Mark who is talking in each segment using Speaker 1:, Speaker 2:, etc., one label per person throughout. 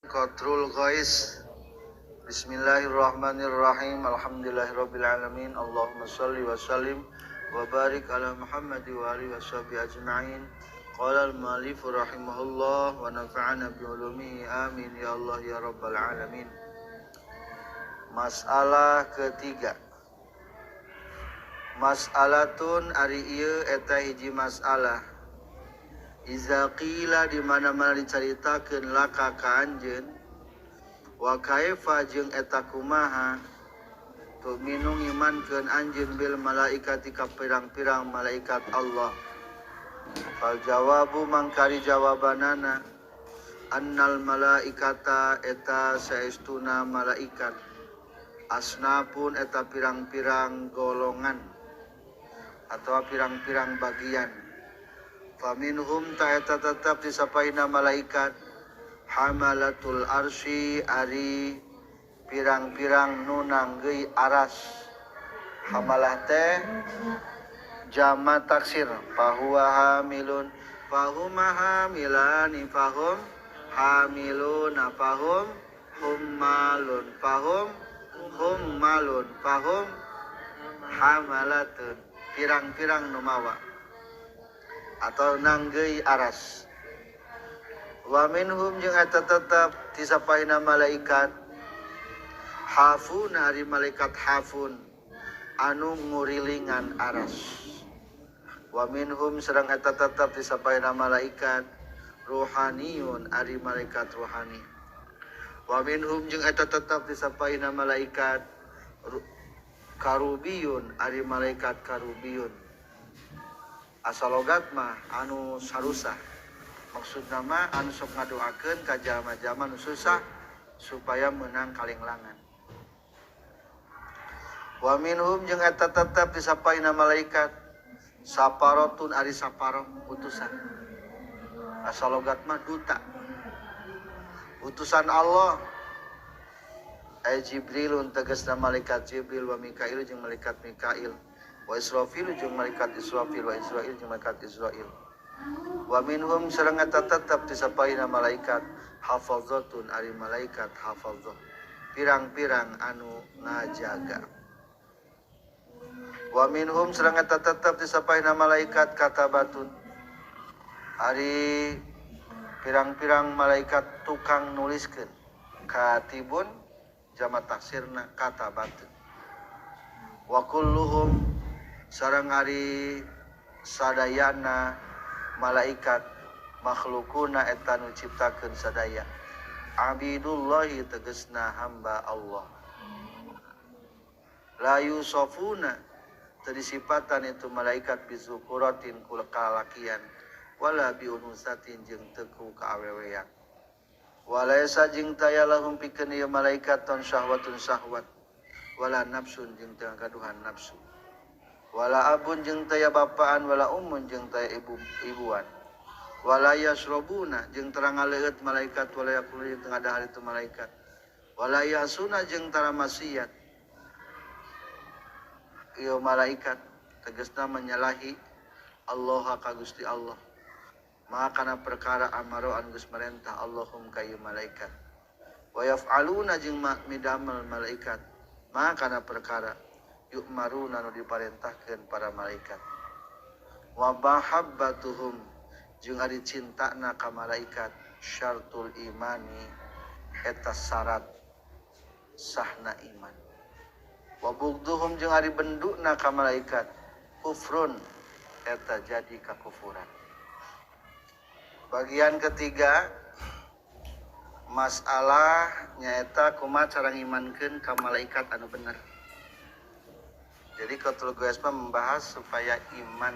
Speaker 1: Qatrul Ghais. Bismillahirrahmanirrahim. Alhamdulillahirabbil alamin. Allahumma shalli wa sallim wa barik ala Muhammad wa alihi washabi ajma'in. Qala al-mu'allif rahimahullah wa nafa'ana bi ulumihi. Amin ya Allah ya rabbal alamin. Masalah ketiga. Mas'alatun ari ieu eta hiji masalah. Iza qila di mana-mana dicaritakeun laka ka anjeun wa kaifa jeung eta kumaha tu'minu ngimankeun anjeun bil malaikati ka pirang-pirang malaikat Allah. Fal jawabu mangkari jawabanana annal malaikata eta saestuna malaikat asnapun eta pirang-pirang golongan atau pirang-pirang bagian. Faminhum ta eta tetap disapaina malaikat hamalatul arsy ari pirang-pirang nu nanggeuy aras. Hamalah teh jama taksir, fahuwa hamilun, fahuma hamilani, fahum hamiluna, fahum hummalun, fahum hummalun, fahum hamalatun, pirang-pirang nu mawa atau nanggeuy aras. Wa minhum jeung eta tetep disapaina malaikat hafun ari malaikat hafun anu ngurilingan aras. Wa minhum sareng eta tetep disapaina malaikat ruhaniyun ari malaikat ruhani. Wa minhum jeung eta tetep disapaina malaikat karubiyun ari malaikat karubiyun. Asal logat mah anu sarusah, maksudna mah anu sok ngadoakeun ka jalma-jalma nu susah supaya menang kalenglangan. Wa minhum jeung eta tetep disapaina malaikat saparotun ari saparoh utusan. Asal logat mah duta, utusan Allah. Ay Jibrilun tegasna malaikat Jibril wa Mikail jeung malaikat Mikail wa Israfil jeung malaikat Israfil wa Israil jeung malaikat Israil. Wa minhum sareng eta tetep disapaina malaikat hafazatun ari malaikat hafazah, pirang-pirang anu ngajaga. Wa minhum sareng eta tetep disapaina malaikat katabatun ari pirang-pirang malaikat tukang nuliskeun. Katibun jama taksirna katabatun. Wa kulluhum sareng ari sadayana malaikat makhlukuna eta nu ciptakeun sadaya abidullahi tegasna hamba Allah. La yusafuna teu disipatan itu malaikat bizukuratin ku kalakian wala biunusatin jeung teu ku kaawewean. Walaisa jeung taya lahum pikeun ieu malaikat ton syahwatun syahwat wala nafsun jeung teu gaduhan nafsu. Wala abun jeung taya bapaan wala ummun jeung taya ibuan. Wala yasrobuna jeung tara ngaleueut malaikat wala yaqulu jeung teu ngadahar itu malaikat. Wala yasuna jeung tara maksiat ieu malaikat tegasna menyalahi Allah ka Gusti Allah. Maka kana perkara amaro anu geus marentah Allahum ka ieu malaikat. Wa yaf'aluna jeung midamel malaikat maka kana perkara yu'maruna nu diparentahkeun para malaikat. Wa mahabbatuhum jeung ari cintana ka malaikat syartul imani eta syarat sahna iman. Wa bugduhum jeung ari benduna ka malaikat kufrun eta jadi kakufuran. Bagian ketiga masalah nyaeta kumaha cara ngimankeun ka malaikat anu bener. Jadi Qatrul Ghais membahas supaya iman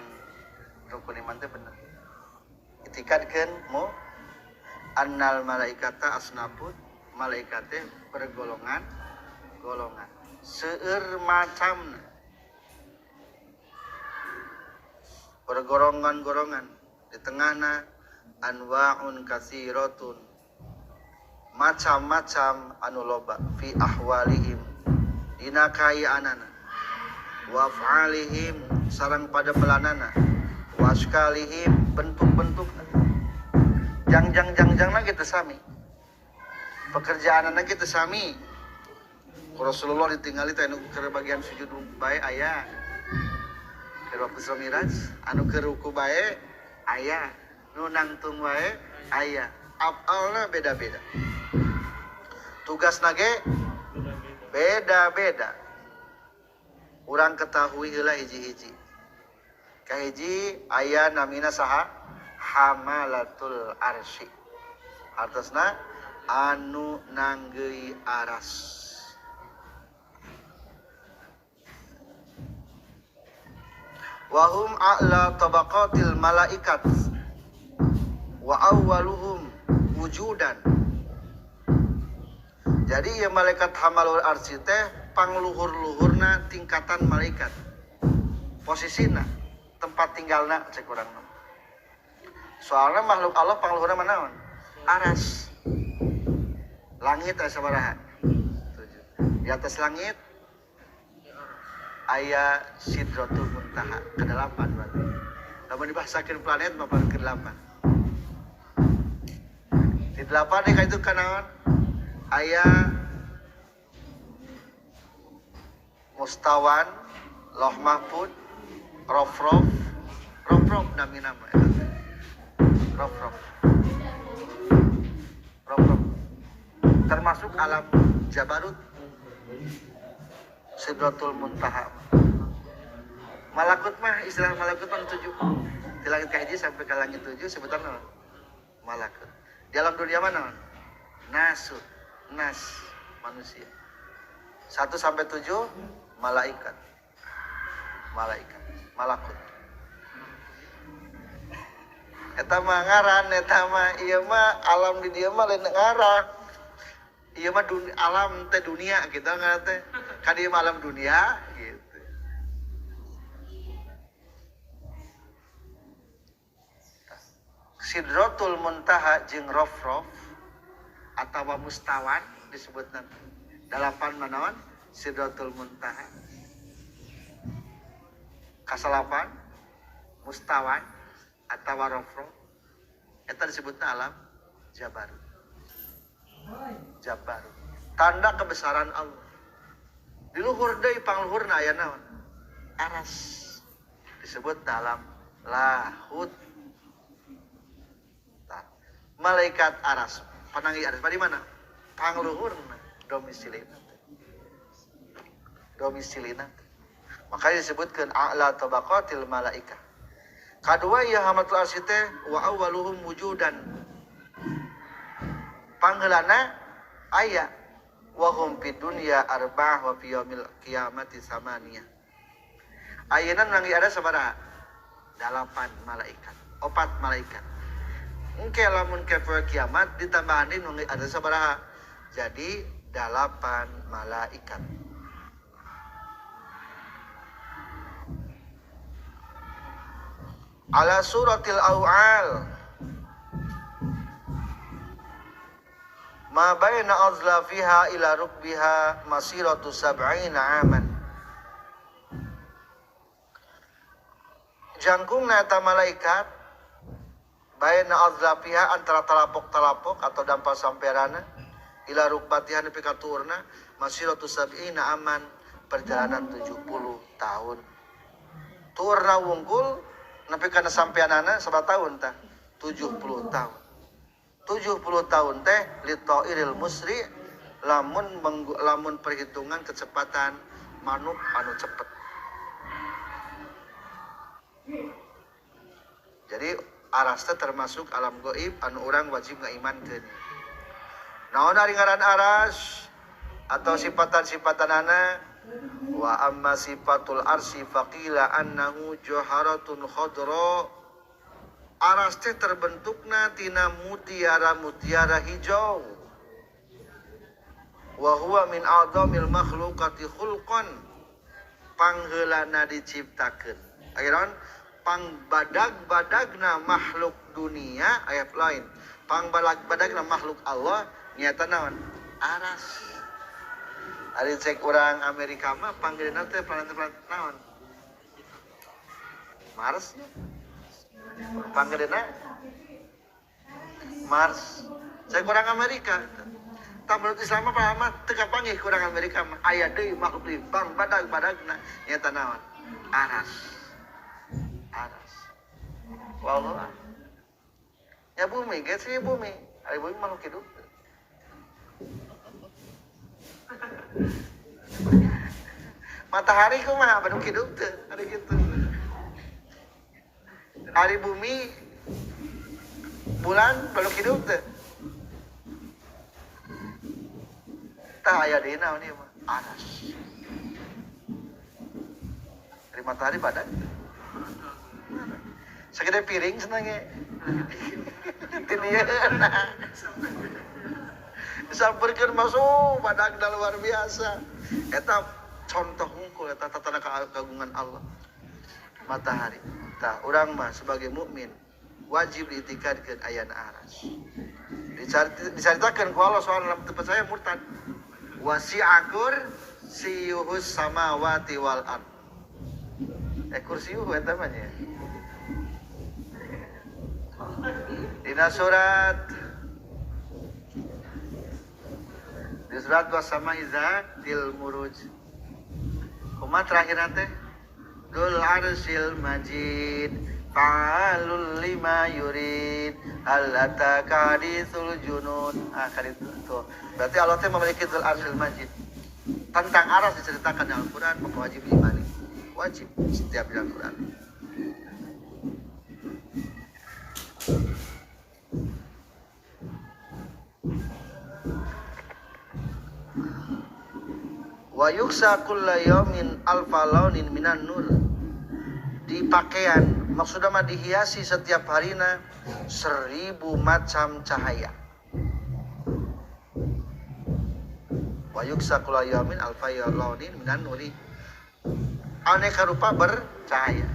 Speaker 1: rukun iman teh bener. Itikadkeun mu annal malaikata asnapun malaikate bergolongan golongan seueur macamna, bergorongan-gorongan di tengahna anwa'un katsiratun macam-macam anu loba fi ahwalihim dina kaayaanana wa af'alihim sareng pada pelanana wa askalihim bentuk-bentukna jang-jang-jang-jang lagi teu sami. Pekerjaanana kitu sami. Ku Rasulullah ditinggali teh anu keur bagian sujud bae aya. Keur waktu Isra Miraj anu keur ruku bae aya, nu nangtung wae aya. Afalna beda-beda. Tugasna ge beda-beda. Urang ketahui heula hiji-hiji. Kahiji aya namina saha? Hamalatul arsy. Artosna anu nanggeui aras. Wahum a'la tabaqatil malaikat wa awwaluhum wujudan. Jadi ya malaikat hamalul arsy teh pangluhur-luhurna tingkatan malaikat. Posisina, tempat tinggalna cek urang. Soalna makhluk Allah pangluhurna manaon? Aras. Langit aya sabaraha? 7. Di atas langit aya Sidratul Muntaha, ke-8 berarti. Lamun dibahasakeun planet mah ke-8. Di 8 deui ka itu kanaon? Aya Mustawan, Loh Mahfud, Rofrof, Rofrof namina mah eta teh. Rofrof. Rofrof. Termasuk alam Jabarut, Sidratul Muntaha. Malakut mah istilah malakut mah 7. Di langit kahiji sampai ke langit 7 sebutan naon? Malakut. Di alam dunia mana? Nasut, nas manusia. 1 sampai 7 malaikat. Malaikat, malakut. Eta mah ngaran, eta mah ieu mah alam di dieu mah lain ngaran. Ieu mah dunia, alam teh dunia gitu ngaran teh. Ka dieu mah alam dunia gitu. Sidratul Muntaha jeung Rofrof atawa Mustawan disebutna. 8 manaon? Sidratul Muntaha. Kasalapan Mustawan atawa Rofrof eta disebutna alam Jabarut. Jabarut. Tanda kebesaran Allah. Di luhur deui pangluhurna aya naon? Aras. Disebut dalam lahut. Malaikat aras, pananggi aras di mana? Pangluhurna domisilina. Domisilina. Makanya disebutkan a'la tabaqatil malaikah. Kadua ya hamatul arsy teh wa awwaluhum wujudan. Panggeulana aya wa hum fid dunya arba'ah wa fi yaumil qiyamati samaniyah. Ayeuna nanggi ada sabaraha? 8 malaikat, 4 malaikat. Engke lamun ke poe kiamat ditambahan deui nu ada sabaraha? Jadi 8 malaikat. Ala suratil awal ma baina azlafiha ila rukbiha masiratu sab'ina aman. Jangkungna eta malaikat baina azlafiha antara talapok-talapok atau dampal samperana ila rukbatiha nepi ka tuurna masiratu sab'ina aman, perjalanan 70 tahun. Tuurna wungkul nepi kana sampeanana sabaraha tahun tah? 70 tahun. 70 tahun teh litairil musri, lamun lamun perhitungan kecepatan manuk anu cepet. Jadi aras teh termasuk alam gaib anu urang wajib ngaimankeun. Naon ari ngaran aras atau sifatan-sifatanana? Wa amma sifatul arsy faqila annahu juharatun khadra. Aras teh terbentukna tina mutiara-mutiara hijau. Wa huwa min a'dhamil makhluqati khulqan. Pangheulana diciptakeun. Akhirna pangbadag-badagna makhluk dunia ayat lain. Pangbadag-badagna makhluk Allah nyata naon? Aras. Ari cek urang Amerika mah panggeulana teh planet-planet naon? Mars nya. Panggedena Mars. Cek orang Amerika. Tah menurut Islam apa mah teu kapanggih ku urang Amerika mah aya deui makhluk deui bang badag-badagna nyaeta naon? Aras. Aras. Wallahu a'lam. Ya bumi, ge sih bumi. Ari bumi makhluk hidup. Matahari kumaha makhluk hidup teu? Ari kitu. Ari bumi bulan makhluk hidup teu? Tah aya deui naon ieu mah? Aras. Ari matahari badag. Sagede piring cenah ge. Tinian. Disamperkeun masuk badagna luar biasa. Eta contoh hungkul eta tatana kagungan Allah. Matahari. Tah urang mah sebagai mukmin wajib diitikadkeun ayana aras. Dicaritakeun ku Allah soal lamun teu percaya murtad. Wasi'a kursiyuhus samawati wal ard. Kursiyuhu eta mah nya. Dina surat di surat wasama iza til muruj. Kumaha terakhir teh? Dzul arsyil majid fa'alul lima yurid hal ataka haditsul junud. Ah kaditu tuh. Berarti Allah teh memiliki dzul arsyil majid. Tentang aras diceritakan dalam Al-Qur'an, maka wajib diimani. Wajib setiap di Al-Qur'an. Wa yuksa kulla yaumin alfa launin minan nur. Di pakaian maksudnya mah dihiasi setiap harina 1000 macam cahaya. Wa yuksa kulla yaumin alfa launin minan nuri. Aneka rupa bercahaya.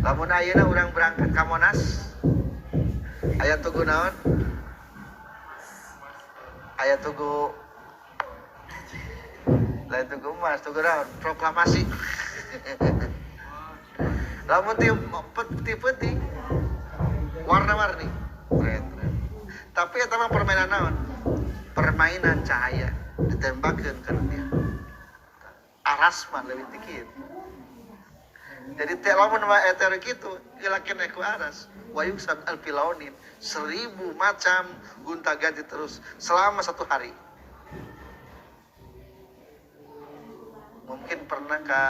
Speaker 1: Lamun ayeuna urang berangkat ka Monas, aya tugu naon? Aya tugu lain tugu emas, tugu naon? Proklamasi. Lamun ti peuting warna-warni. Tapi eta mah permainan naon? Permainan cahaya ditembakeun ka dunia. Aras mah leuwih ti kieu. Jadi teh lamun mah eta kitu, gelakeun ku aras. Wa yuksab alfilaunin, 1000 macam gonta-ganti terus selama satu hari. Mungkin pernah ke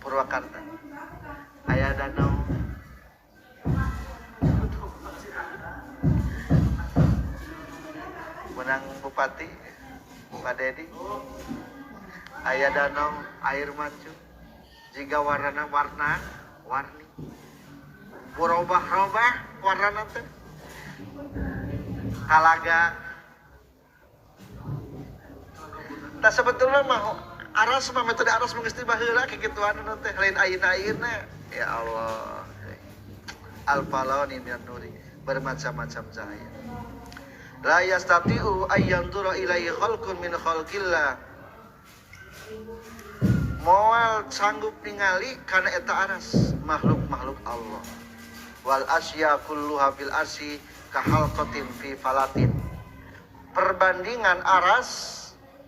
Speaker 1: Purwakarta, aya danau menang bupati Pak Dedi, aya danau air mancur, jika warna warna warni, berubah-ubah warna teh, talaga. Tah sebetulnya mah aras mah metode aras mah geus ti baheula kikituan teh lain ayeuna-ayeuna. Ya Allah. Al-falani minan nuri, bermacam-macam cahaya. La yastati'u ayyanzura ilaihi khalqun min khalqillah. Moal sanggup ningali kana eta aras makhluk-makhluk Allah. Wal asya kulluha fil arsi kahalqatin fi falatin. Perbandingan aras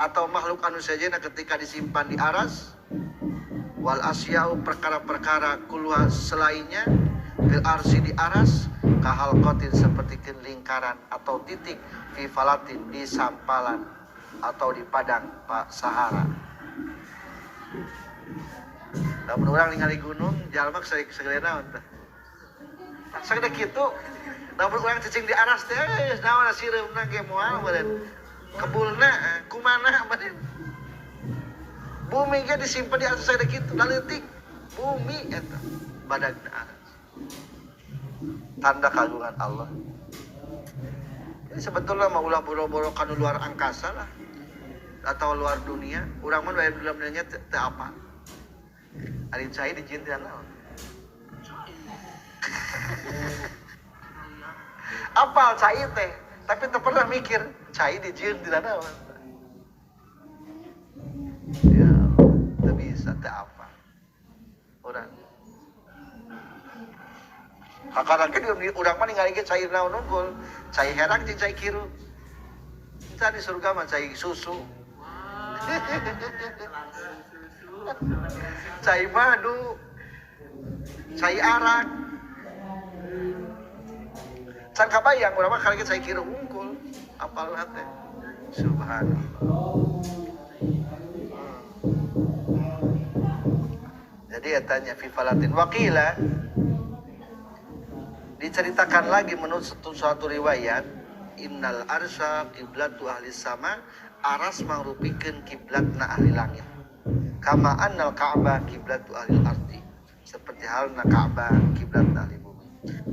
Speaker 1: atau makhluk anu sejena ketika disimpan di aras, wal asya'u perkara-perkara kulluha selainnya fil arsi di aras kahalqatin seperti lingkaran atau titik fi falatin di sampalan atau di padang Pak Sahara. Lamun urang ningali gunung jalma sagede naon tah? Sagede kitu. Lamun urang cicing di aras teh naon sireumna ge moal meureun. Kebulna kumana meureun. Bumi ge disimpan di atas sagede kitu, leutik bumi eta badagna aras. Tanda kagungan Allah. Jadi sebetulnya mah ulah boro-boro kanu luar angkasa lah atau luar dunia, urang mah bayar dalam dunia teu apa. Ari cai dijieun teh naon? Apal cai teh, tapi teu pernah mikir cai dijieun teh naon. Ya, teu bisa teu apa. Urang. Kakarang ge urang mah ningali ge cair naon unggul, cai herang jeung cai kiru. Kita di surga mah cai susu. Cai madu, cai arak. Can kabayang urang mah kali ge cai kiru unggul, apal teh. Subhanallah. Jadi ya tanya fi falatin waqila, diceritakan lagi menurut suatu riwayat, innal arsya qiblatu ahli sama, aras mangrupikeun kiblatna ahli langit. Kama annal Ka'bah kiblatu ahli ardi, seperti halna Ka'bah kiblatna ahli bumi.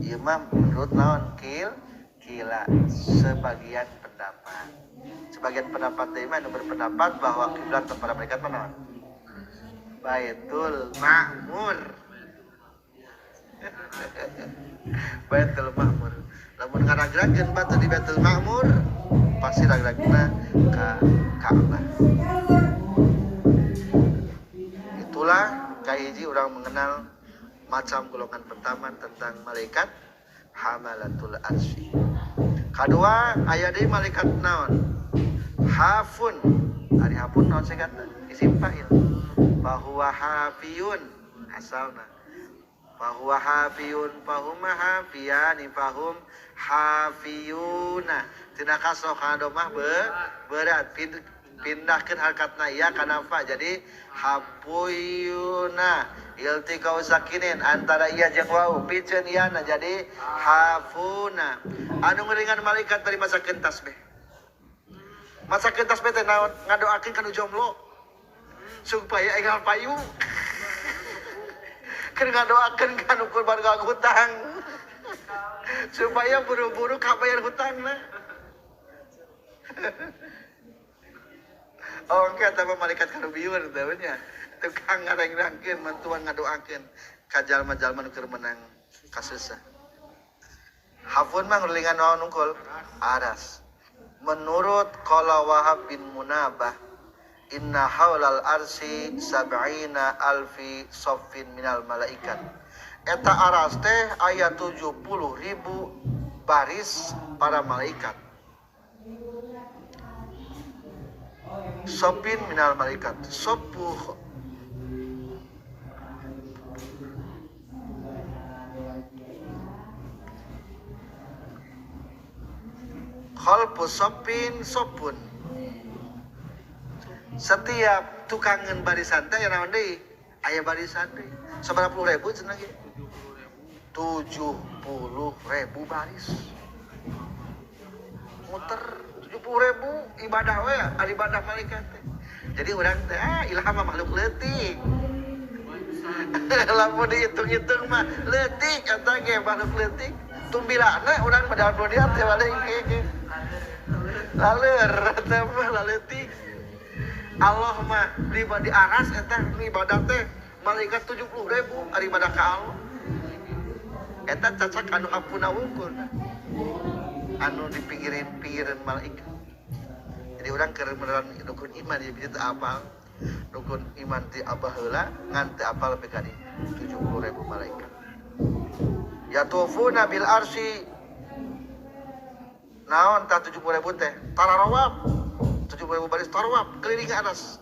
Speaker 1: Ieu mah menurut naon kila sebagian pendapat. Sebagian pendapat teh mah anu berpendapat bahwa kiblat para malaikat mah naon? Baitul Ma'mur. Baitul Ma'mur. Lamun ngaragrakeun batu di Baitul Ma'mur, pasti ragragna ka Ka'bah. Itulah kahiji urang mengenal macam golongan pertama tentang malaikat hamalatul arsy. Kadua aya deui malaikat naon? Hafun. Ari hafun naon singkatna? Isim fa'il. Fahuwa hafiyun asalna. Fahuwa hafiyun, fahuma hafiyani, fahum hafiyuna. Tina kasroh kana domah berat, pindahkeun harkatna ya kana fa jadi hafuyuna. Iltiqau sakinin antara iya jeung wau piceun iyana jadi hafuna. Anu ngeuringan malaikat dari masakeun tasbih. Masakeun tasbih teh naon? Ngadoakeun ka nu jomblo supaya enggal payu. Keur ngadoakeun ka nu kurban hutang supaya buru-buru kabayar hutangna. Oh, engke eta mah malaikat karubiun teh nya. Tukang ngarengrangkeun mantuan ngadoakeun ka jalma-jalma nu keur meunang kasusah. Hafun mah ngulingan naon unggul? Aras. Menurut qala Wahab bin Munabah, inna haulal arsi sab'ina alfi soffin minal malaikat. Eta aras teh aya 70.000 baris para malaikat. Soffin minal malaikat. Sopuh khalfu soffin sopun. Setiap tukangan barisan teh naon deui? Aya barisan deui. Sabaraha puluh ribu cenah ge? 70.000 baris. Muter 70.000 ibadah we, ari ibadah malaikat teh. Jadi urang teh ilham mah makhluk leutik. Lamun dihitung-hitung mah leutik eta ge makhluk leutik. Tumbilana urang mah dalam dunia teh paling ge. Laleur eta mah laleutik. Allah mah di aras eta ibadah teh malaikat 70.000 ari ibadah ka Allah. Eta cacak anu hapuna wungkul. Anu di pinggirin-pinggiran malaikat. Jadi urang keur meneran rukun iman ieu teu apal. Rukun iman ti abah heula ngan teu apal nepi ka 70.000 malaikat. Yatufuna bil arsy. Naon tah 70.000 teh? Tararawap. 70.000 baris tarwab keliling aras.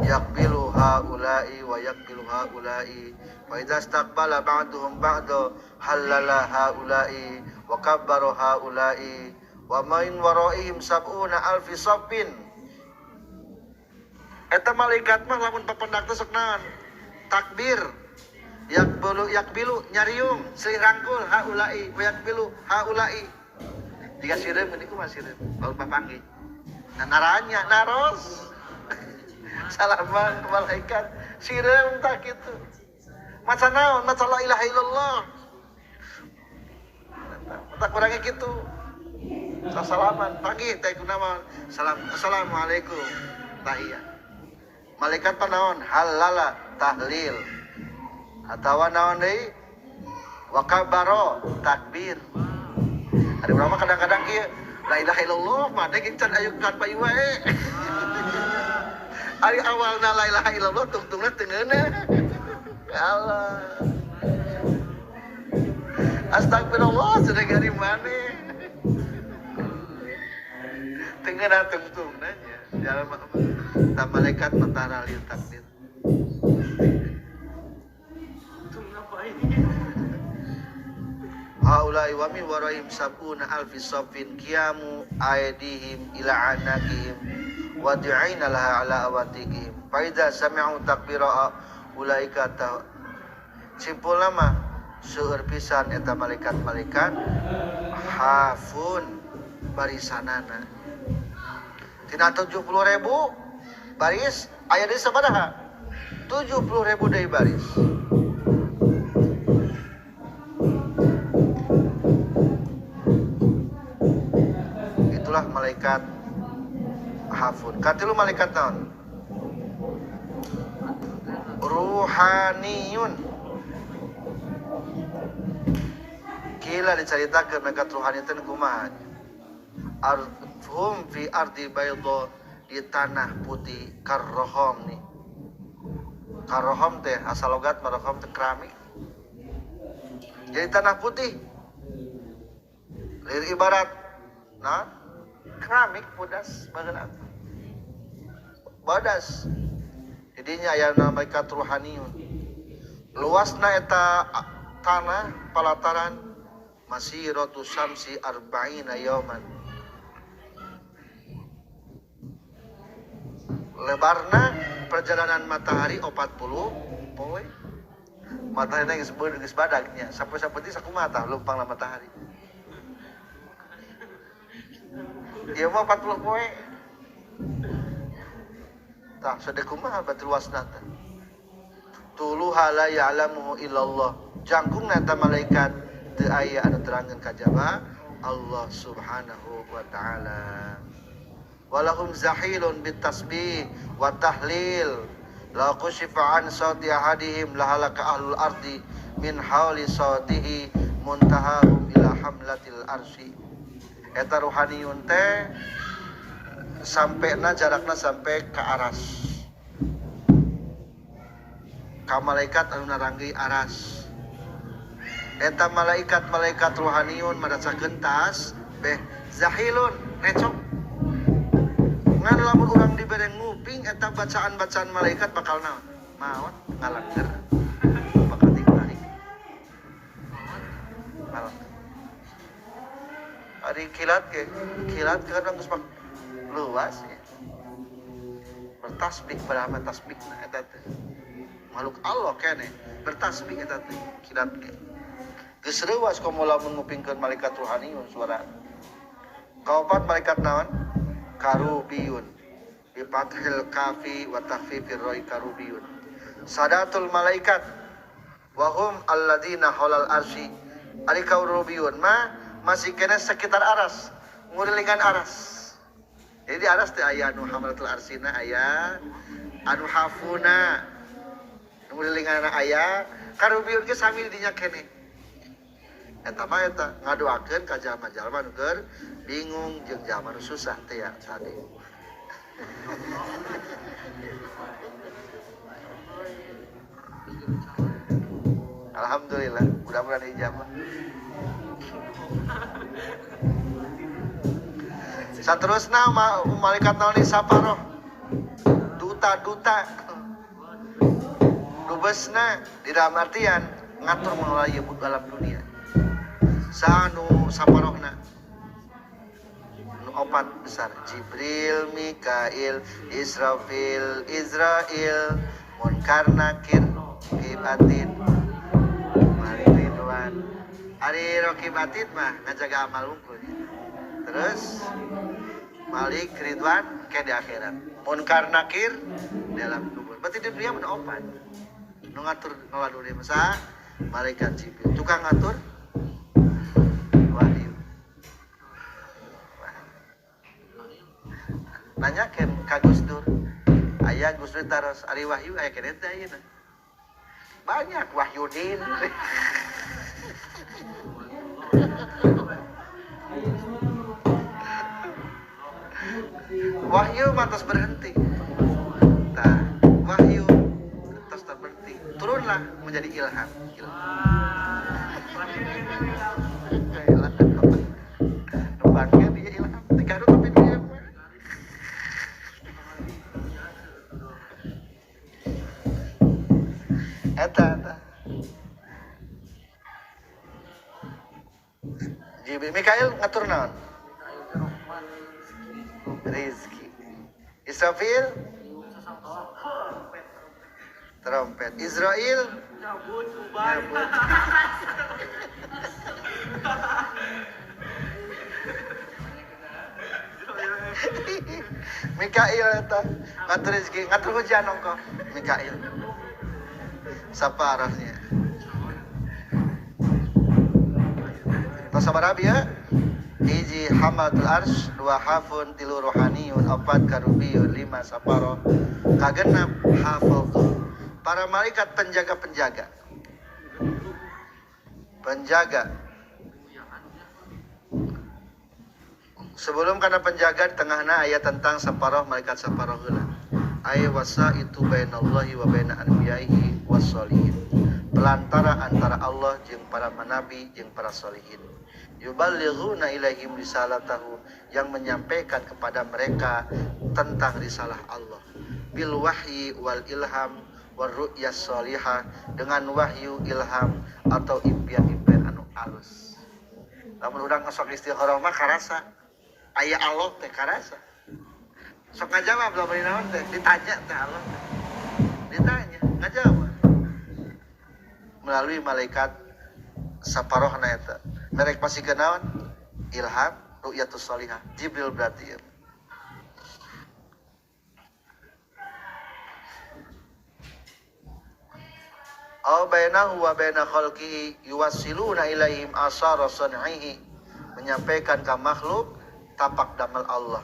Speaker 1: Yaqbilu haula'i wa yaqbilu haula'i fa idza istaqbala ba'duhum ba'da halala haula'i wa kabbaru haula'i wa min waraihim sab'una alfi saffin. Eta malaikat mah lamun papendak teh sok naon? Takbir. Yaqbilu yaqbilu nyariung silih rangkul haula'i wa yaqbilu haula'i. Jika sireum ini kumaha sireum? Baru papanggih. Nah naranya naros. Salaman ke malaikat sireum tak kitu. Maca naon? Maca la ilaha illallah. Tak kurangnya kitu. Salaman panggih teh kunaon? Salam assalamualaikum. Tahiyat. Malaikat panaon? Halala tahlil. Atawa naon deui? Wa kabbaro takbir. Ada ulama kadang-kadang kieu la ilaha illallah mah teh can ayu kan payu wae. Ari awalna la ilaha illallah tungtungna teu ngeunah. Ya Allah. Astagfirullah sudah gari mana? Tengah tungtung nanya. Jalan tak malaikat matara liu takdir. Haulai wa min waraihim sab'una alfi safin qiyamu aydihim ila anakihim wa du'ina laha ala awatikihim. Fa idza sami'u takbira ulaika ta simpul nama seueur pisan eta malaikat-malaikat hafun barisanana. Tina 70.000 baris aya deui sabaraha? 70.000 deui baris. Itulah malaikat hafun. Katilu malaikat naon? Ruhaniyun. Kila dicaritakeun malaikat ruhani teh kumaha? Arhum fi ardi bayda, di tanah putih karrohom nih. Karrohom teh asal logat marohom teh keramik. Jadi tanah putih. Lir ibarat nah keramik bodas bageuna. Bodas. Jadinya aya malaikat ruhaniyun. Luasna eta tanah palataran masiratu syamsi arba'ina yauman. Lebarna perjalanan matahari 40 poe. Matahari geus geus badagnya, sampai-sampai sakumaha tah lumpangna matahari. Ieu mah 40 poe. Tah sadeu kumaha berarti luasna teh. Tuluha la ya'lamuhu illallah. Jangkungna eta malaikat teu aya anu terangeun kajaba Allah Subhanahu wa ta'ala. Walahum zahilun bitasbih wa tahlil la kushifa an sawti ahadihim lahalaka ahlul ardi min hauli sawtihi muntahahum ila hamlatil arsy. Eta ruhaniyun teh sampena jarakna sampai ke aras. Ka malaikat anu naranggeuy aras. Eta malaikat-malaikat ruhaniyun marasakeun tas beh zahilun recok. Ngan lamun urang dibere nguping eta bacaan-bacaan malaikat bakal naon? Maot ngalangger. Bakal ditarik. Ngalangger. Ari kilat ge, kilat kan geus luas ya. Bertasbih berapa tasbihna eta teh. Makhluk Allah keneh bertasbih eta teh kilat ge. Geus reuas komo lamun ngupingkeun malaikat ruhaniyun suara. Kaopat malaikat naon? Karubiyun bi fathil kafi wa takhfifir roi karubiyun. Sadatul malaikat wa hum alladzina haulal arsy. Ari karubiyun mah masih kena sekitar aras, ngurilingan aras. Jadi aras teh aya anu hamalatul arsina aya, anu hafuna ngurilinganna aya, karubiyun ge sami dinya keneh. Eta mah eta ngadoakeun ka jalma-jalma nu keur bingung jeung jalma nu susah teh ya tadi. Alhamdulillah, mudah-mudahan ijabah. Saterusna malaikat naon saparoh duta-duta dubesna di dalam artian ngatur mengelola alam dunia. Sanu saparohna nu opat besar Jibril, Mikail, Israfil, Israil, Munkar, Nakir, Kibatin, Malik Ridwan. Ari Rokibatin mah ngajaga amal unggul. Terus Malik Ridwan ke di akhirat. Munkar Nakir dalam kubur. Berarti di dunia mun opat. Nu ngatur ngelola dunia masa malaikat Jibril. Tukang ngatur wahyu. Nanyakeun ka Gus Dur. Aya Gus Dur taros ari wahyu aya keneh teh ayeuna. Banyak wahyudin. Wahyu mah tos berhenti. Tah, wahyu tos terberhenti. Turunlah menjadi ilham. Ilham. Nu bangke dia Ilham ti Garut tapi dia eta eta. Jibril Mikail ngatur naon? Rizki. Israfil trompet. Israel nyabut. Mikail eta ngatur rezeki, ngatur hujan ongko. Mikail. Saparahnya. Tos sabaraha bieu? Hiji hamalatul arsy, dua hafun, tilu rohaniyun, opat karubiyun, lima saparoh, kagenap hafaltu. Para malaikat penjaga-penjaga. Penjaga. Sebelum karena penjaga di tengahna ayat tentang saparoh malaikat saparoh heula. Ay wasa itu bainallahi wa baina anbiya'ihi wassolihin. Pelantara antara Allah jeung para manabi jeung para solihin. Yuballighuna ilaihim risalatahu, yang menyampaikan kepada mereka tentang risalah Allah. Bil wahyi wal ilham war ru'yas sholihah, dengan wahyu ilham atau impian-impian anu alus. Lamun urang sok istikharah mah karasa. Aya Allah teh karasa. Sok ngajawab lamun naon teh ditanya teh Allah teh. Ditanya, ngajawab. Melalui malaikat saparohna eta. Merek pasti kenaon? Ilham, ru'yatus sholihah. Jibril berarti ya. Aw bainahu wa baina khalqihi yuwassiluna ilaihim asara sun'ihi, menyampaikan ke makhluk tapak damel Allah.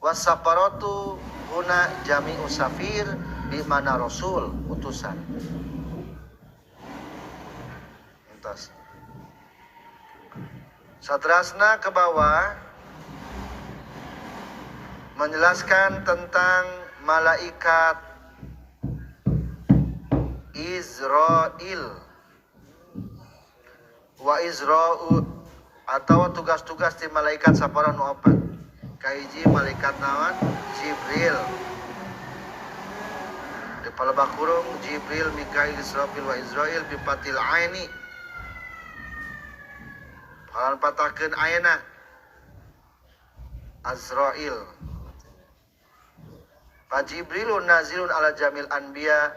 Speaker 1: Wasaparatu huna jami'u safir di mana rasul utusan. Entos. Satrasna ke bawah menjelaskan tentang malaikat Israel wa Isra'u atau tugas-tugas di malaikat saparan nu opat. Kahiji malaikat naon? Jibril. Di palebah kurung Jibril, Mikail, Israfil wa Israil bipatil aini. Palan patahkeun ayeuna Azrail. Fa Jibrilun nazilun ala jamil anbiya.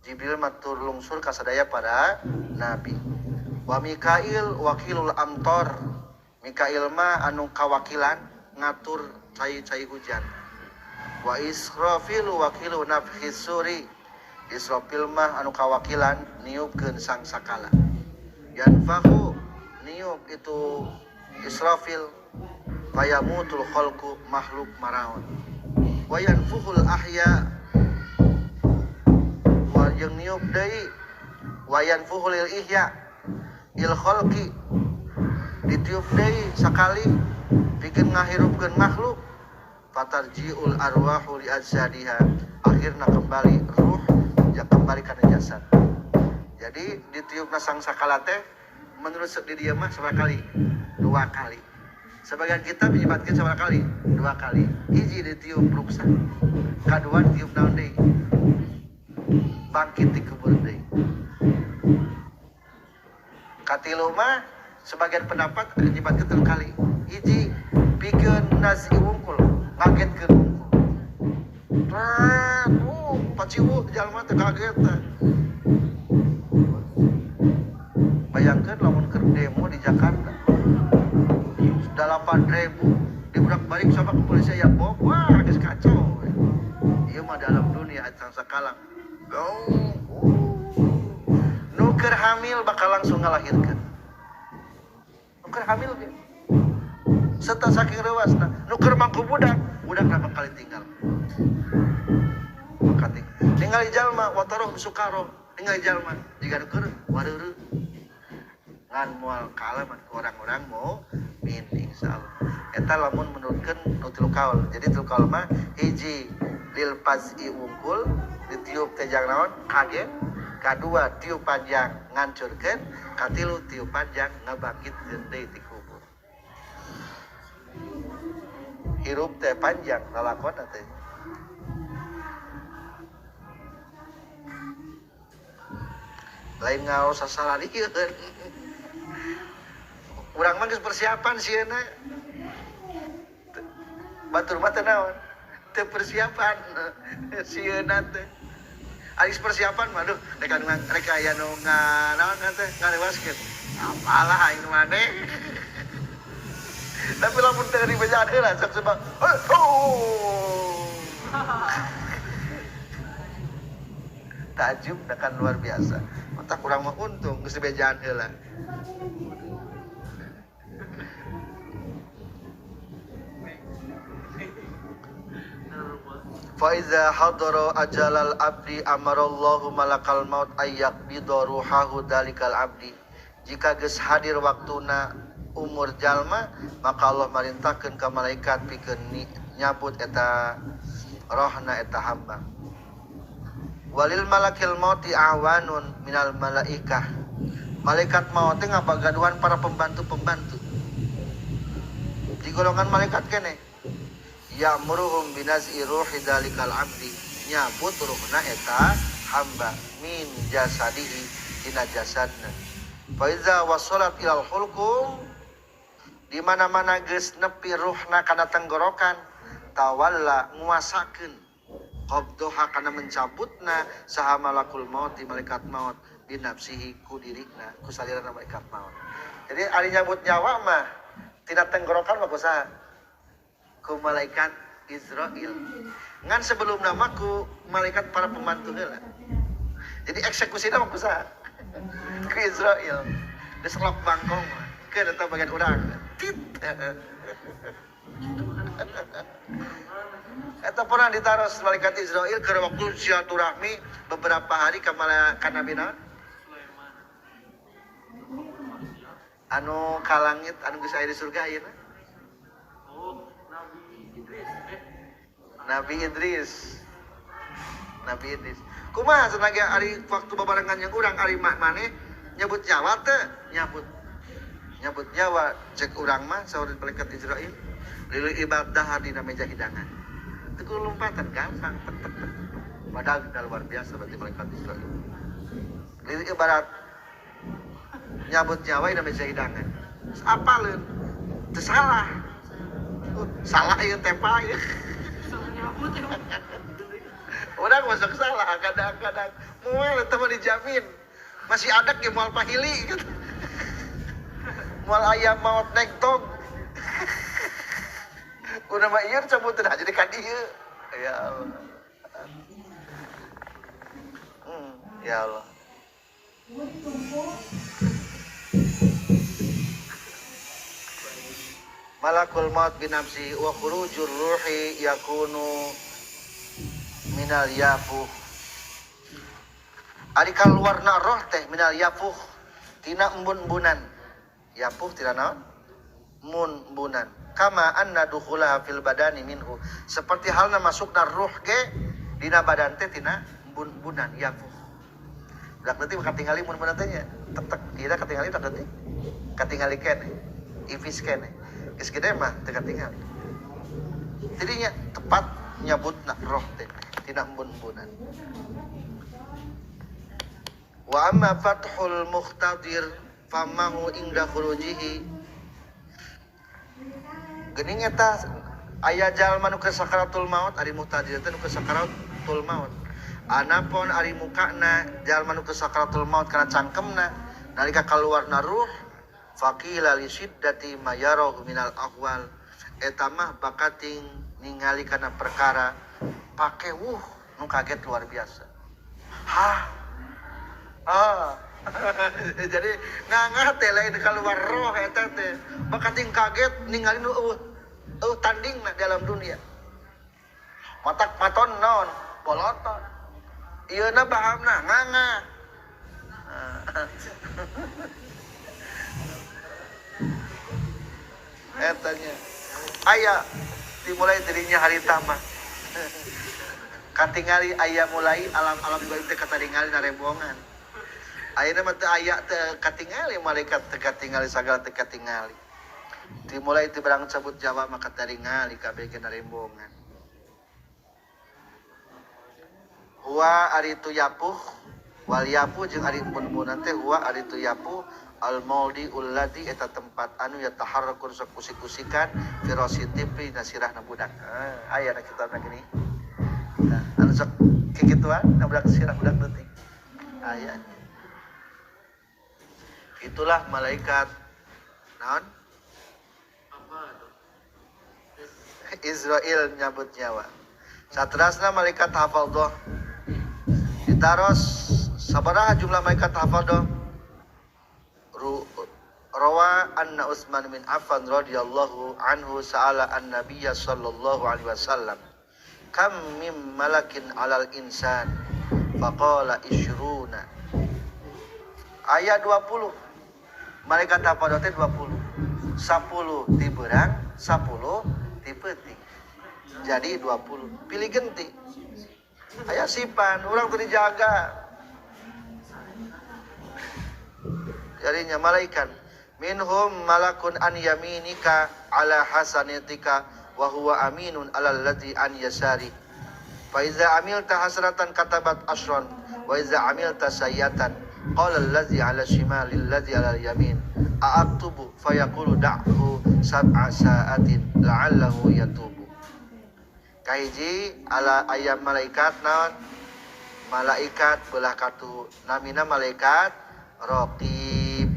Speaker 1: Jibril matur lungsur kasadaya para nabi. Wa Mikail wakilul amtor. Mikail mah anu kawakilan ngatur cai-cai hujan. Wa Israfil wakilu nafkhis suri. Israfil mah anu kawakilan niupkeun sangsakala. Yanfahu niup itu Israfil, fayamutul khalqu makhluk maraon. Wa yanfuhul ahya wa jeung niup deui wa yanfuhul ihya il khalqi, ditiup deui sakali pikeun ngahirupkeun makhluk. Fatarjiul arwahu li ajsadiha, akhirna kembali ruh ya kembali kana jasad. Jadi ditiupna sangsakala teh menurut di dia mah sabaraha kali? Dua kali. Sebagian kita menyebatkeun sabaraha kali? Dua kali. Hiji ditiup ruksa, kadua ditiup naon deui? Bangkit di kubur deui. Katilu mah sebagian pendapat menyebatkeun tilu kali. Hiji pikeun nazi wungkul, ngagetkeun wungkul. Tret, oh, paciwuh jalma teh kaget teh. Bayangkan lamun keur demo di Jakarta 8.000 diburak-balik sama kepolisian yang bom, wah geus kacau. Ieu mah dalam dunia sangsakalang. Oh, nu keur hamil bakal langsung ngalahirkeun. Nu keur hamil ge. Serta saking reuasna, nu keur mangku budak, budak berapa kali tinggal. Maka tinggal jalma wataroh sukaro, tinggal jalma jiga nu keur wareureuh. Ngan moal kaalaman orang-orang mau min insyaallah. Eta lamun menurutkeun nu tilu kaul. Jadi tilu kaul mah hiji lil paz'i wungkul ditiup teh jang naon kaget. Kadua tiupan jang ngancurkeun, katilu tiupan jang ngabangkitkeun deui ti kubur. Hirup teh panjang lalakonna teh. Lain ngaos sasalarieun. Urang mah geus persiapan sieuna. Batur mah teu naon? Teu persiapan sieuna teh. Ari persiapan mah duh rek rek aya nu nganaon teh ngalewaskeun. Apalah aing maneh. Tapi lamun teu dibejaan heula sok sebab oh. Takjub kan luar biasa. Mata kurang mah untung geus dibejaan heula. Fa iza hadara ajalal abdi amarallahu malakal maut ayyaqbida ruhahu dalikal abdi. Jika geus hadir waktuna umur jalma, maka Allah marintahkeun ka malaikat pikeun nyabut eta rohna eta hamba. Walil malakil mauti awanun minal malaikah. Malaikat maut teh ngabagaduhan para pembantu-pembantu. Di golongan malaikat keneh ya'muruhum binaz'i ruhi dalikal abdi, nyabut ruhna eta hamba min jasadihi tina jasadna. Fa iza wasalat ilal hulqum, di mana-mana geus nepi ruhna kana tenggorokan, tawalla nguasakeun qabdoha kana mencabutna saha malakul maut di malaikat maut binafsihi ku dirina ku salirana malaikat maut. Jadi ari nyabut nyawa mah tina tenggorokan mah ku saha? Ku malaikat Israil. Ngan sebelum nama ku malaikat para pembantu heula. Jadi eksekusi nama ku saha? Ku Israil. Geus lok bangkong mah. Keun eta bagian urang. Tit. Eta pernah ditaros malaikat Israil keur waktu silaturahmi beberapa hari ka Nabi naon? Anu ka langit anu geus aya di surga ayeuna. Nabi Idris. Nabi Idris. Kumaha cenah ge ari waktu babarengan jeung urang ari maneh nyebut nyawa teh nyabut. Nyabut nyawa cek urang mah saur malaikat Israil. Lili ibadah dina meja hidangan. Teu kudu lompatan gampang tek tek tek. Padahal dah luar biasa berarti malaikat Israil. Lili ibarat nyabut nyawa dina meja hidangan. Apaleun? Teu salah. Salah ieu tepa ieu. Orang masuk salah kadang-kadang mual eta mah dijamin masih ada ge moal pahili gitu. Moal aya maot naik tong. Udah mah ieu cabuteun aja di ka dieu. Ya Allah. Ya Allah. Malakul maut binafsi wa khurujur ruhi yakunu minal yafuh. Ari kaluarna roh teh minal yafuh tina embun-embunan. Yafuh tina naon? Mun-embunan. Kama anna dukhulaha fil badani minhu. Seperti halna masukna ruh ge dina badan teh tina embun-embunan yafuh. Budak leutik katingali embun-embunan teh nya. Tek-tek dina katingali budak leutik. Katingali keneh. Ifis keneh. Geus gede mah teu katingali. Jadinya tepat nyabutna roh teh tina embun-embunan. Wa amma fathul muqtadir famahu inda khurujihi. Geuning eta aya jalma nu keur sakaratul maut, ari muqtadir teh nu keur sakaratul maut. Anapun ari mukana jalma nu keur sakaratul maut kana cangkemna nalika kaluarna ruh faqila li syiddati ma yarahu minal ahwal. Eta mah bakating ningali kana perkara pakewuh nu kaget luar biasa. Hah? Ah. Jadi ngangah teh lain keluar roh eta teh bakating kaget ningali nu eueuh tandingna dalam dunia. Matak maton naon? Bolotot. Ieuna bahamna ngangah. Etanya aya dimulai dirinya hari tama. Katingali aya mulai alam-alam gaib teh kataringali narembongan. Ayeuna mah teu aya teu katingali malaikat teu katingali sagala teu katingali. Dimulai ti barang cabut Jawa maka taringali kabeh ge narembongan. Huwa ari tu yapuh wal yapuh jeung ari embun-embunan teh huwa ari tu yapuh al maudi ulladzi eta tempat anu yataharrakun sok usik-usikan firasi tifli nasirahna budak. Aya na kitabna gini. Nah, anu sok kikituan na budak sirah budak leutik. Aya. Itulah malaikat naon? Israel nyabut nyawa. Saterasna malaikat hafaldoh. Ditaros sabaraha jumlah malaikat hafaldoh? Rawa anna Utsman bin Affan radhiyallahu anhu sa'ala an-nabiyya sallallahu alaihi wasallam kam mim malakin alal insan faqala ishruna. Ayat 20. Malaikat hafaldoh teh 20. 10 ti beurang, 10 ti peuting. Jadi 20. Pilih genti. Aya sipan, urang teu dijaga. Jadinya malaikat minhum malakun an yaminika ala hasanatika wa huwa aminun ala alladhi an yasari. Fa iza amilta hasratan katabat ashran wa iza amilta sayyatan qala alladhi ala shimali alladhi ala yamin a'aktubu fayaqulu da'hu sab'a sa'atin la'allahu yatubu. Kahiji ala ayam malaikat naon? Malaikat belah katu namina malaikat raqib.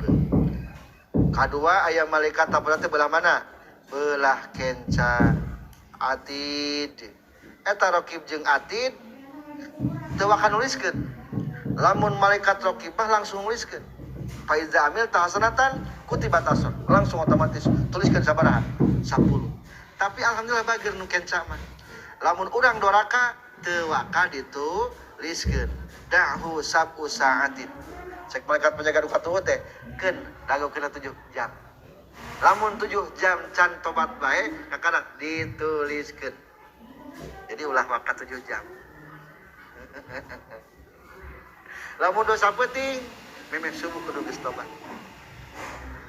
Speaker 1: Kadua ayam malaikat teh belah mana? Belah kenca atid. Eta raqib jeung atid teu wakan nuliskeun. Lamun malaikat raqib mah langsung nuliskeun. Fa iza amilta hasanatan kutibat asr. Langsung otomatis tuliskeun sabaraha? 10. Tapi alhamdulillah bager nu kenca mah. Lamun urang doraka teu waka dituliskeun. Da'hu sab'u sa'atin. Cek malaikat penjaga duka tuh teh keun dagokeun 7 jam. Lamun 7 jam can tobat bae kakana dituliskeun. Jadi ulah waka 7 jam. Lamun dosa peuting memeh subuh kudu geus tobat.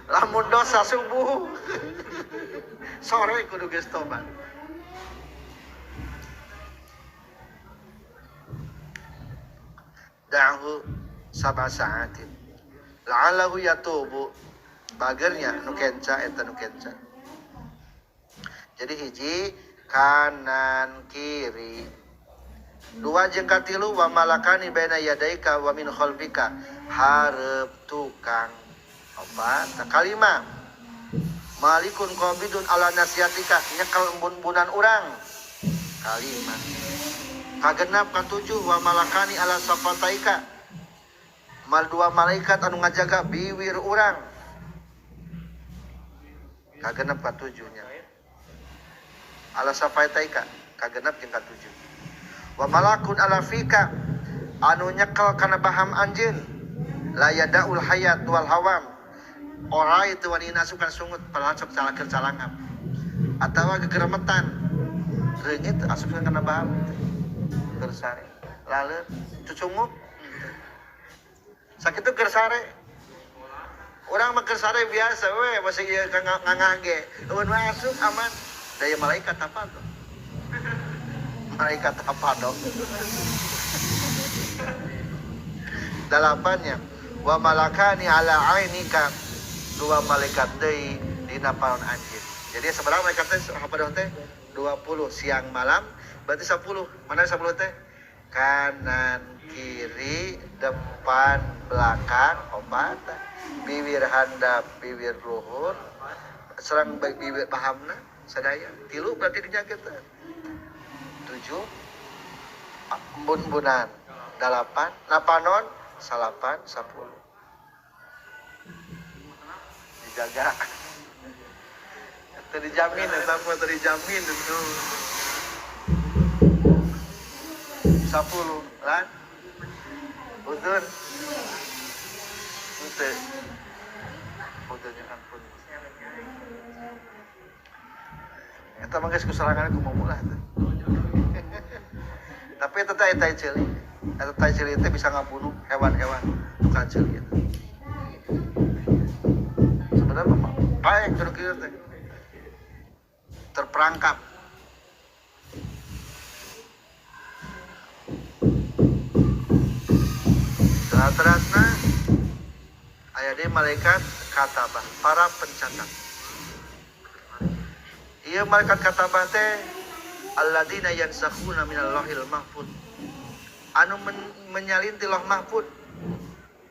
Speaker 1: Lamun dosa subuh sore kudu geus tobat. Da'hu sab'a sa'atin la'allahu yatubu. Bagernya nu kenca eta nu kenca. Jadi hiji kanan kiri, dua jeung katilu wa malakani baina yadaika wa min khalfika hareup tukang. Opat kalima malikun qabidun ala nasihatika nyekel embun-embunan urang. Kalima kagenap katujuh wa malakani ala safataika mal dua malaikat anu ngajaga biwir urang. Kagenep katujuhnya ala safaitaika kagenep jeung katujuh. Wa malakun ala fika anu nyekel kana baham anjeun la yadaul hayat wal hawam ora itu wani asukan sungut padahal sok calakeur calangap atawa gegeremetan reungit asupkeun kana baham keur sare laleur cucunguk sakitu keur sare. Urang mah keur sare biasa we masih ieu ngangah ge eueun mah asup aman. Daya malaikat apa tuh? Malaikat apa dong? Dalapannya wa malakani ala ainika dua malaikat deui dina panon anjeun. Jadi sebenarnya malaikat teh apa dong teh? 20 siang malam berarti 10. Mana 10 teh? Kanan, kiri, depan, belakang, opat, bibir handap, bibir luhur, serang bibir pahamna, sadaya, tilu berarti dinya kita. 7 embun-embunan, 8 napanon, 9, 10. Dijaga. Teu dijamin eta mah teu dijamin itu. 10 lan udun henteu udunnya ampun eta mah geus kusarangan kumaha lah teh. Tapi eta teh tai ceuli, eta tai ceuli teh bisa ngabunuh hewan-hewan. kacil gitu. Sebenarnya paeng kudu kieu teh. Terperangkap. Terasna aya deui malaikat katabah, para pencatat. Ieu malaikat katabah teh alladzina yansakhuna minal lauhil mahfud. Anu menyalin ti lauh mahfud.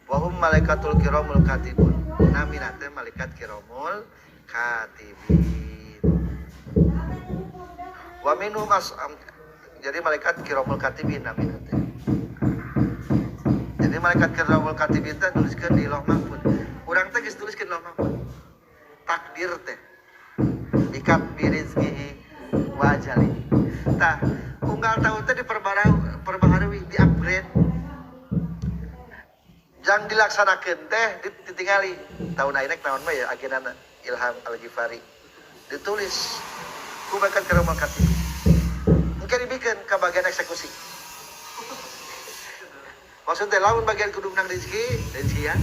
Speaker 1: Wa hum malaikatul kiramul katibun. Namina teh malaikat kiramul katibin. Wa minhum jadi malaikat kiramul katibin namina teh. Jadi malaikat kiramul katibin teh nuliskeun di lauh mahfud. Urang teh geus tuliskeun lauh mahfud. Takdir teh ikat birizkihi wa ajalihi. Tah, unggal tahun teh diperbaharui, di-upgrade. Jang dilaksanakeun teh ditingali. Tahun ayeuna naon mah ya agendana Ilham Al-Ghifari. Ditulis ku malaikat kiramul katibin. Engke dibikeun ka bagian eksekusi. Maksudnya lamun bagian kudu menang rezeki, rezeki ya.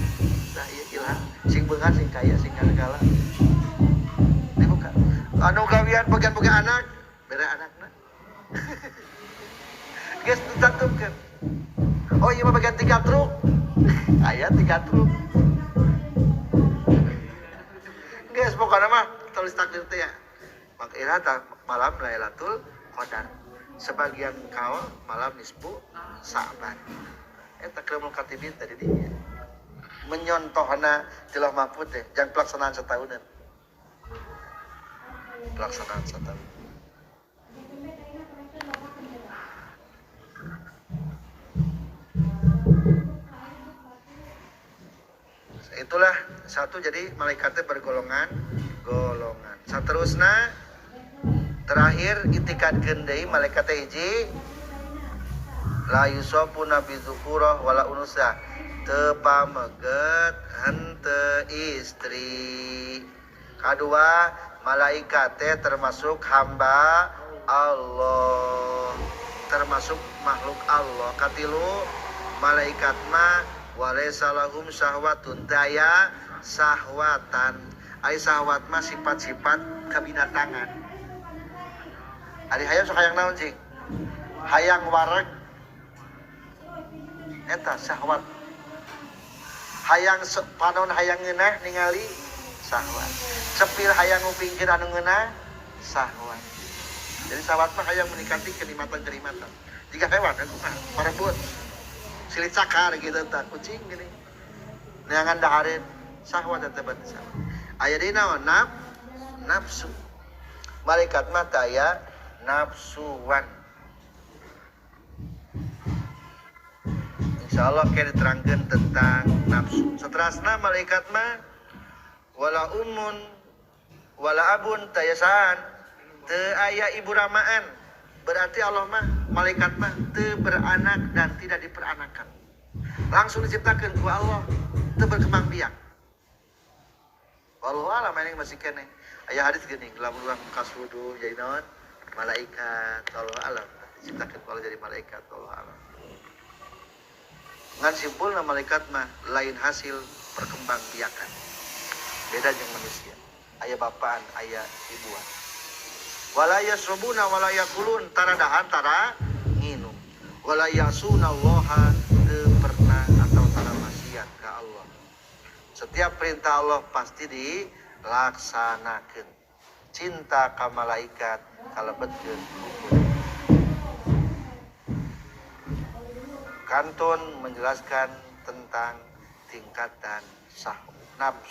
Speaker 1: Nah, iya ilham, sing beunghar, sing kaya, sing segala. Dibuka. Anu gawian bagian-bagian anak, bere anakna. Geus dicantumkeun. Oh iya mah bagian 3 truk. Aya 3 truk. Geus pokona mah tulis takdir teh ya. Maka ilham malam Lailatul Qadar. Sebagian kaul malam nisfu Sa'ban. Eta kiramul katibin tadi dinya. Menyontohna ti lauh mahfud teh jang pelaksanaan setahunan. Pelaksanaan setahun. Itulah satu, jadi malaikatnya bergolongan golongan. Saterusna terakhir itikad deui malaikat teh hiji la yusabuna bidzukura wala unusa, teu pameget henteu istri. Kadua, malaikat teh termasuk hamba Allah, termasuk makhluk Allah. Katilu, malaikat mah walaysa lahum syahwatun, daya sahwatan. Ari sahwat mah sifat-sifat kebinatangan. Ari hayang sok hayang naon cing? Hayang wareg. Eta syahwat. Hayang panon hayang ngeunah ningali syahwat. Cepil hayang ngupingkeun anu ngeunah syahwat. Jadi syahwat mah hayang menikmati kenikmatan-kenikmatan. Jika hewan kan kumaha? Parebut. Silit cakar gitu tah kucing gini. Neangan dahareun syahwat eta berarti syahwat. Aya deui naon? Nafsu. Malaikat mah taya nafsuan. Insyaallah kayak diterangkan tentang nafsu. Seterusnya malaikat mah wala ummun wala abun tayasaan, teu aya ibu ramaan. Berarti Allah mah malaikat mah teu beranak dan tidak diperanakan. Langsung diciptakan ku Allah, teu berkembang biak. Wallahu a'lam ini masih keneh. Aya hadis geuning lamun urang kasudu jadi naon? Malaikat. Wallahu a'lam. Diciptakan ku Allah jadi malaikat. Wallahu a'lam. Ngan simpulna malaikat mah lain hasil perkembangbiakan. Beda jeung manusia. Aya bapaan, aya ibuan. Wala yasrubuna wala yakulun, tara dahar tara nginum. Wala yasunallaha, teu pernah atau tara maksiat ka Allah. Setiap perintah Allah pasti dilaksanakeun. Cinta ka malaikat kalebetkeun hukum. Kantun menjelaskan tentang tingkatan nafsu.